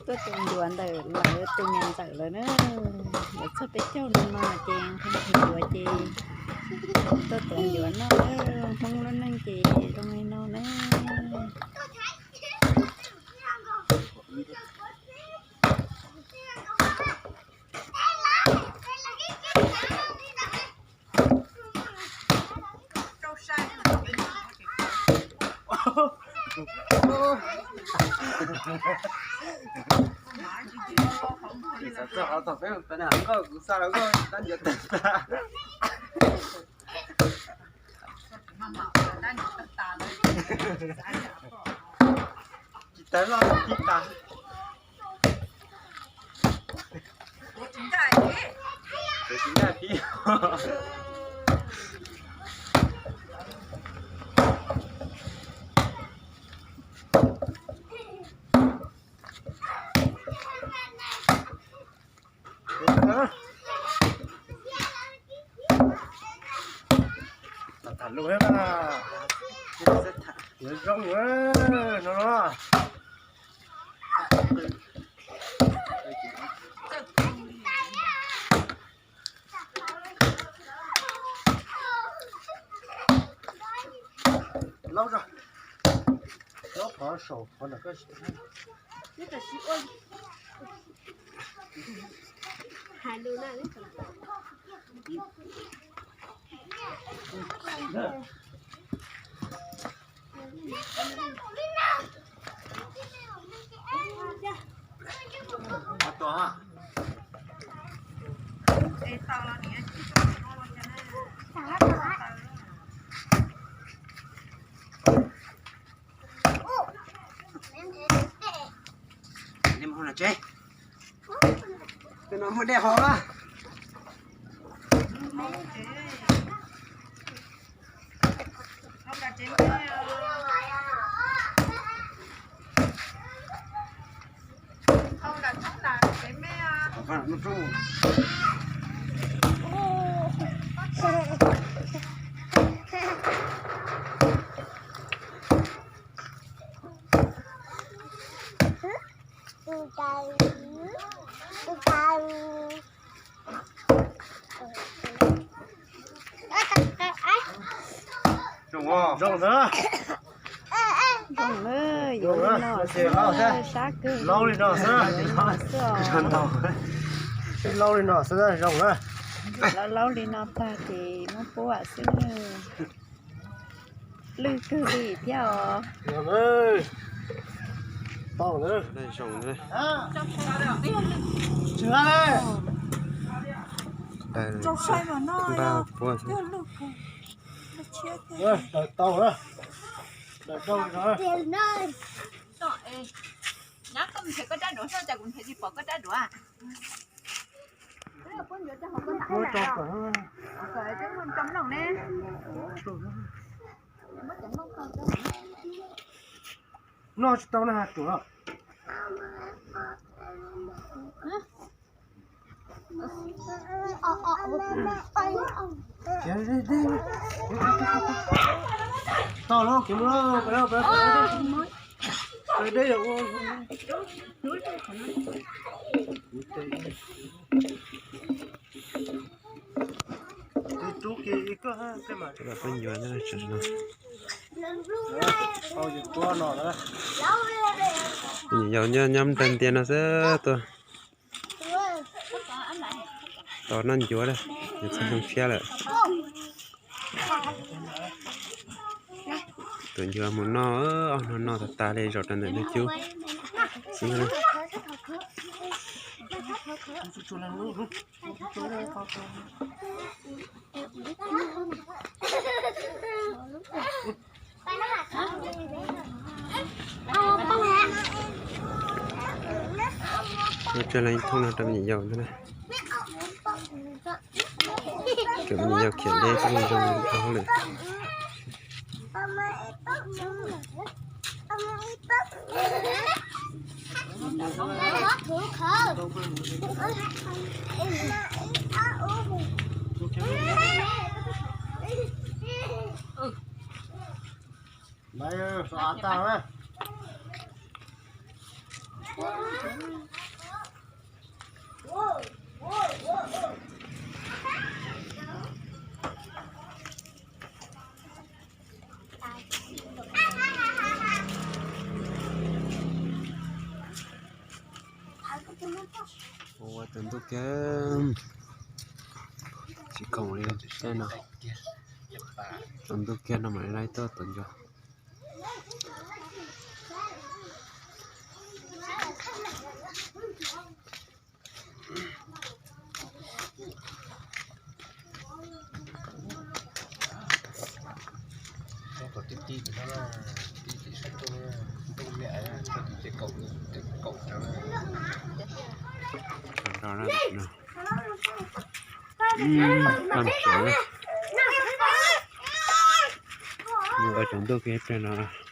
Tuaj tua ncuav ntawm lawv tus niam ntxawm lawm na. Lawv txog peb caug no no ces nqhis ncuav ces tuaj tua ncuav noj na. Hmoob lub neej ces zoo li no na. Txog qhov thaum peb mus pem nkoj kuv xa los nkoj tab ncuav tag tag. Tsis tawv loj tib tas. Tsis ncaj tib. Tham lus thiab na. Yuav zoo no. Laub, laub qhov saum qhov ntawm koj. Tus no muaj dej haus na. Zoo ntag. Zoo na, yuav li no xwb, sab kawg. Laub li no xwb, sib laub li no xwb zoo na. Laub laub li no tag ces muab puab xwb. Lwj kawg li thiab os. Tau na. Zoo na. Tsis nqa li. Nqa puab xwb. Tau na. Nyab, koj mus nrhiav koj rab duav soj, cas kuv nrhiav tsis pom koj rab duav. Noj tsis tau na, ruam. Tau lawm, kev mus lawm, peb deb, peb deb. Peb ncuav no. Yog nyob nyob nrag ntiaj no xwb tuaj. Tos noj ncuav lawm, nws txog xyoo tshiab lawm. Tus ncuav mus noj, ob hno noj tas tas li zaum rau ntawm ntug cub xwb na. Muab tsawg leej thooj no rau me nyuam yaus ntag na. Rau me nyuam yaus khiav deb tsis zoo hauj lwm. Ua tsaus ntuj kiag, tsis khoom li tej no. Tsaus ntuj kiag no mam li laib tuaj tom ncua. Ua tsaus ntuj kiag plag no.